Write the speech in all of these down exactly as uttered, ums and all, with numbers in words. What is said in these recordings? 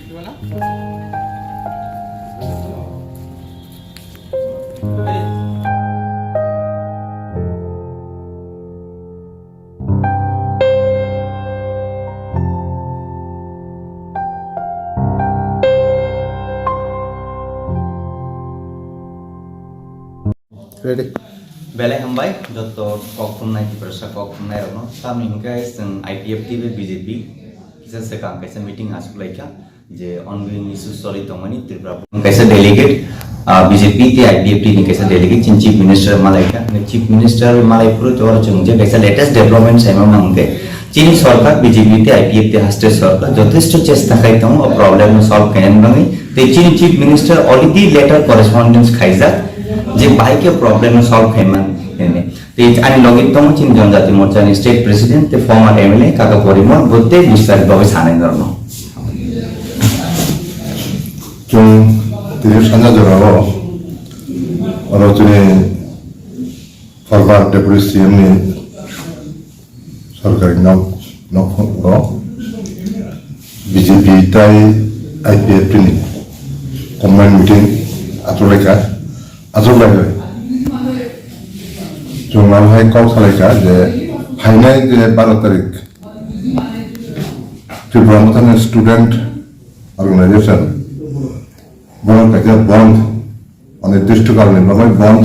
Ready. Belai hambai, joto kok khumnai, Tiprasa kok khumnai rokno. Tamni hwnkhe chwng I P F T bai B J P kisa swkang kaisa meeting aswk laikha, je ongoing issues choli tongmani Tripura kaisa delegate, ah, B J P tei I P F T ni kaisa delegate chini Chief Minister malaikha. Chief Minister malai phuru to chwng je kaisa latest development saimano hwnkhe chini sorkar B J P tei I P F T haste sorkar jothesto chesta khai tongo o problem no solve khainani bagwi. Tei chini Chief Minister already letter correspondence khaijak je bahai khe problem no solve khaimani hwnwi. Tei ani logi tongo chini Janjati Morcha ni State President tei former M L A Kaka Porimon, bo tei bistar bagwi sanai norno. Chwng tini sanja jorao oro chini former Deputy C M ni sorkari nok, nok, nok, B J P tai I P F T ni combined meeting achuk laikha, achuk laikha. Chwng abo hai kok salaikha je phainai je baro tarik Tripura Mothani Student Organization borok kaisa bond, mane district ni bagwi bond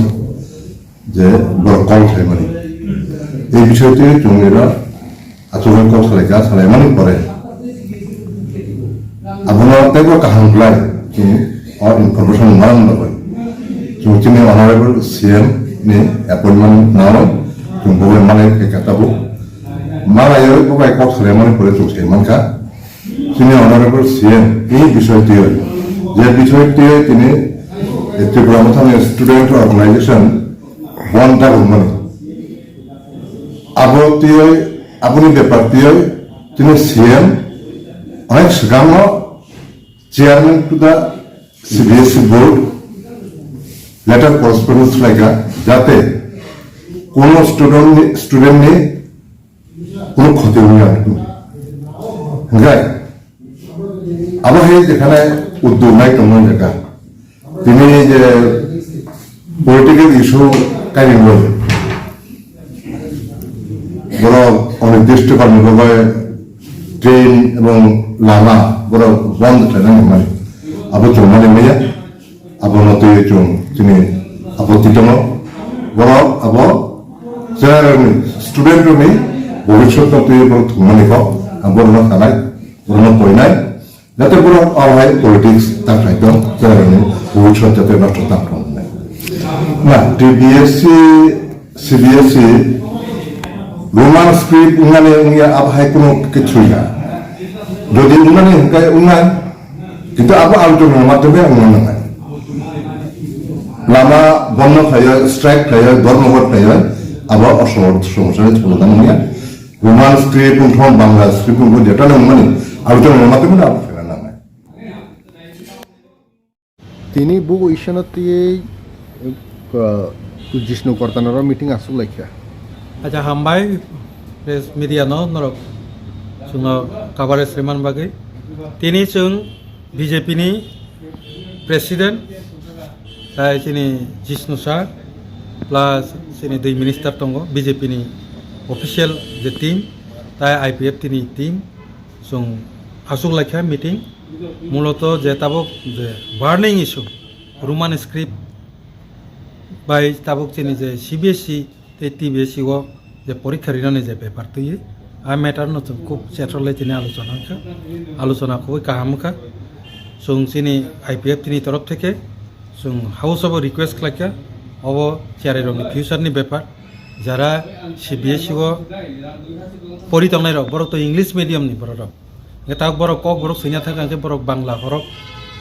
je borok call khlaimani. Ei bisoi twi chwng iro achugwi kok salaikha, salaimani pore abono teibo kaham khlai chwng o information manang bagwi chwng chini Honorable C M ni appointment naui chwng bogwi malai khaikha tabuk. Malaiwi bo bai kok salaimani pore chwng sai mankha. Chini Honorable C M ni bisoi twiwi, je bisoi twiwi tini Tripura Mothani Student Organization bond dagwkmani. Abo twiwi, aboni bepar twiwi chini C M onek swkango Chairman to the C B S E Board letter correspondence khlaikha, jate kono student ni, student ni কোনো ক্ষতি হইনি আর কি। Hingkai abo hai jekhane uddog nai tongmani jaga, tini je political issue kainwi borok onirdisto kalni bagwi train ebong lama borok bondo khlainani hwnmani abo chwngmani maya. Abono twiwi chwng chini apotti tongo. Borok abo cherairokni, student rokni bhobishyotno twiwi borok thwngmani kok ang borokno sanai, borokno koinai. Jate borok o hai politics ta khlai tong, cherairokni bhobishyot jate nosto ta tong hwnwi. Na, T B S C, C B S E, Roman script wngnani wngya abo hai kuno kichu ya. Jodi wngnani hwnkhe wngnai, Kintu abo alochonani madhyome wngna nangnai. Lama bondo khlaiwi, strike khlaiwi, dhormoghot khlaiwi, abo osomosya ni solution wngya. Roman script wngthok, Bangla script wngthok, jeta nangmani alochonani madhyome abo khaina nangnai. Tini bugo isano tiyei, uh, Jishnu Kortanaro meeting aswk laikha. Acha, hambai press media no norok chwngno coverage rwmani bagwi. Tini chwng B J P ni president, tai chini Jishnu sir, plus chini dui minister tongo, B J P ni official je team, tai I P F T ni team, chwng aswk laikha meeting. Muloto je tabuk je burning issue, Roman script bai tabuk chini je C B S E tei T B S E o je porikha rinani je bepar twi, a matter no chwng khub chetrolai chini alochona wngkha, alochona khubui kaham wngkha. Chwng chini I P F T ni torof theke chwng House o bo request khlaikha, obo cherairokni future ni bepar, jara C B S E o pori tongnai rok, borok to English medium ni borok rok. Hingke tabuk borok kok borok swina thangkha hingke borok Bangla horok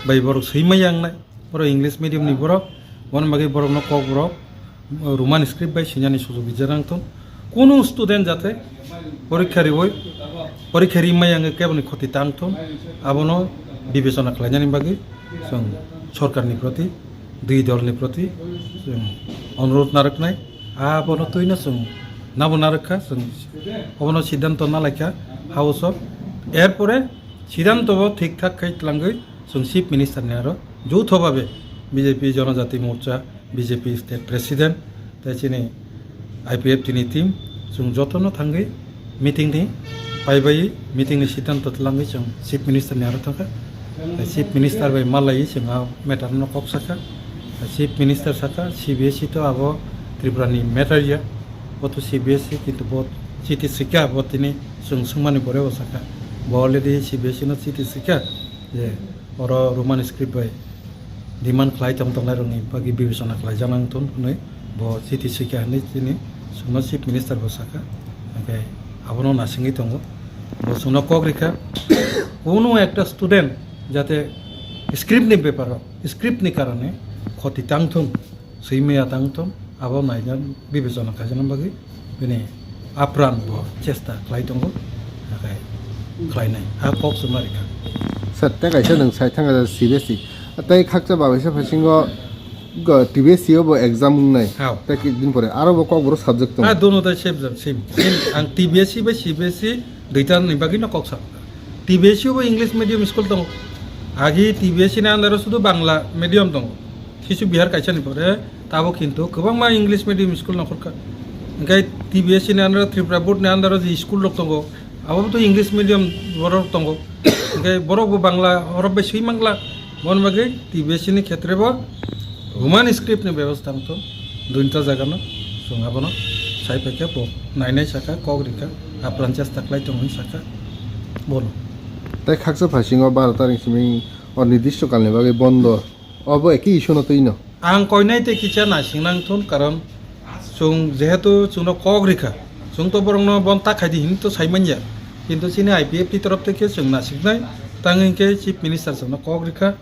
bai borok swimai yang nai. Borok English medium ni borok, boni bagwi borokno kok borok Roman script bai swinani sujog rijak nang thung. Kunu student jate porikha riwi, porikha rimai yang keboni khoti tang thung. Abono bibechona khlainani bagwi chwng sorkarni proti, dui dolni proti chwng onurodh narwknai. Abono twino chwng nabo narwkha, chwng obono siddhanto nalaikha House o. Erpore Siddhanto bo thik thak khai tlangwi chwng Chief Minister ni aro joutho babe B J P Jonojati Morcha, B J P State President, tei chini I P F T ni team, chwng jotono thangwi meeting ni paibai meeting ni siddhanto tlangwi chwng Chief Minister ni aro thangkha. Tei Chief Minister bai malaiwi chwng a matter no kok sakha. Tei Chief Minister sakha, C B S E to abo Tripura ni matter ya, bo to C B S E, kintu bo chiti swikha, bo tini chwng swngmani pore bo sakha. Bo already C B S E no chiti swikha je oro Roman script bai demand khlai tong tongnai rokni bagwi bibechona khlai jana wng thun hwnwi bo chiti swikha hwnwi chini chwngno Chief Minister bo sakha. Hwnkhe abono nasingwi tongo. Bo chwngno kok rikha, kuno ekta student jate script ni beparo, script ni karone khoti tang thung, swi maya tang thung, abo naina bibechona khaijana bagwi bini apran bo chesta khlai tongo, nakhai khlainai. A kok chwngno rikha. Sir, tei kaisa nwng sai thangkha C B S E. Tei khakcha babaisa phasingo go T B S E o bo exam wngnai. Hao. Tei ki din pore aro bo kokborok subject tongo. Ah, dono tai same jam, same, same. Ang T B S E bai C B S E duita ni bagwi no kok sa. T B S E o bo English medium school tongo. Agi T B S E ni under o sudu Bangla medium tongo. Kisu Bihar kaisa ni pore tabo kintu kwbangma English medium school no khorkha. Hingke T B S E ni under o, Tripura Board ni under o je school rok tongo, abo to English medium borok tongo. Hingke borok bo Bangla horop bai swi mangla. Bon bagwi T B S E ni khetre bo Roman script ni bebostha wngthon, duinta jaga no chwng abono sai phaikha bo nainai sakha, kok rikha, apran chesta khlai tongo hwn sakha bono. Tei khaksa phasingo baro tarik simi o nirdishto kalni bagwi bondo, obo eki issue no twino. Ang koinai tei kisa naising nang thun, karon chwng jehetu chwngno kok rikha, chwng to borokno bon ta khaidi hinwi to sai manya, kintu chini I P F T torof tei khe chwng nasiknai, tang hwnkhe Chief Minister chwngno kok rikha.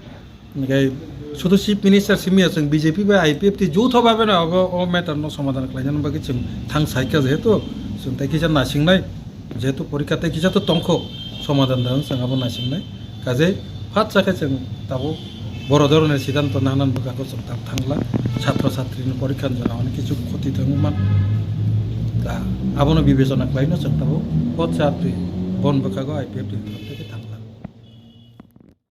Hingke sudu Chief Minister simi ya, chwng B J P bai I P F T joutho babe no abo o matter no somadhan khlainani bagwi chwng thang saikha, jehetu chwng tei kisa nasingnai, jehetu porikha tei kisa to tongkho, somadhan da chwng abo nasingnai. Kaje phatsa khe chwng tabuk boro dhoroner siddhanto nanan bwkhago chwng tab thangla, chhatro chhatrini porikha ni jora hwnwi kichu khoti thangwi man. Da abono bibechona khlaino chwng tabuk o chapri bon bwkhago I P F T ni torof tei